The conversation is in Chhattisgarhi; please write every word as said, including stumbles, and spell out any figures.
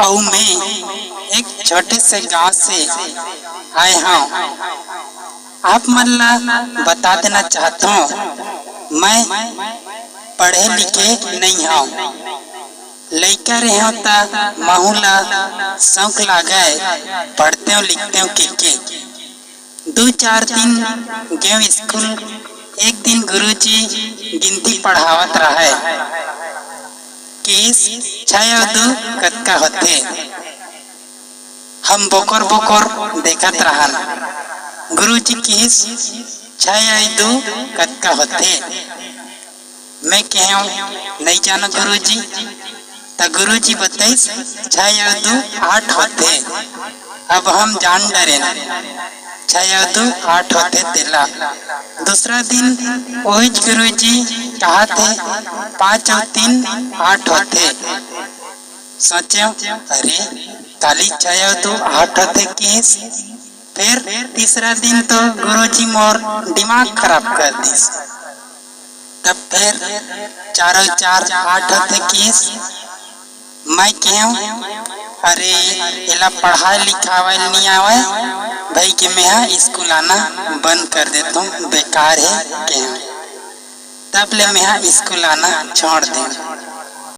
अउ मैं एक छोटे से गांव से आए हंव। आप मन ला बता देना चाहत हंव, मैं पढ़े लिखे नइ हंव। लइका रेहेंव त महूं ला शौक लागय, पढ़तेंव लिखतेंव कहिके। दू चार दिन गेंव स्कूल। एक दिन गुरुजी गिनती पढ़ावत रहय। किहिस, "छै अउ दू कतका होथे?" हम बोकर बोकर देखत रहन। गुरुजी किहिस, "छै अउ दू कतका होथे?" मैं कहेंव, "नइ जानंव गुरुजी।" त गुरुजी बताइस, "छै अउ दू आठ होथे।" अब हम जान डरेन, छै अउ दू आठ होथे तेला। दूसरा दिन ओहिच गुरुजी कहत हे, "पाँच अउ तीन आठ होथे।" सोचेंव, "अरे, काली छै अउ दू आठ होथे किहिस।" फेर तीसरा दिन तो गुरुजी मोर दिमाग खराब कर दिस। तब फेर चार अउ चार आठ होथे किहिस। मैं कहेंव, "अरे, एला पढ़ाय लिखावय नइ आवय भई के मेंहा स्कूल आना बंद कर देथंव, बेकार हे," कहेंव। तब ले मेंहा स्कूल आना छोड़ देंव।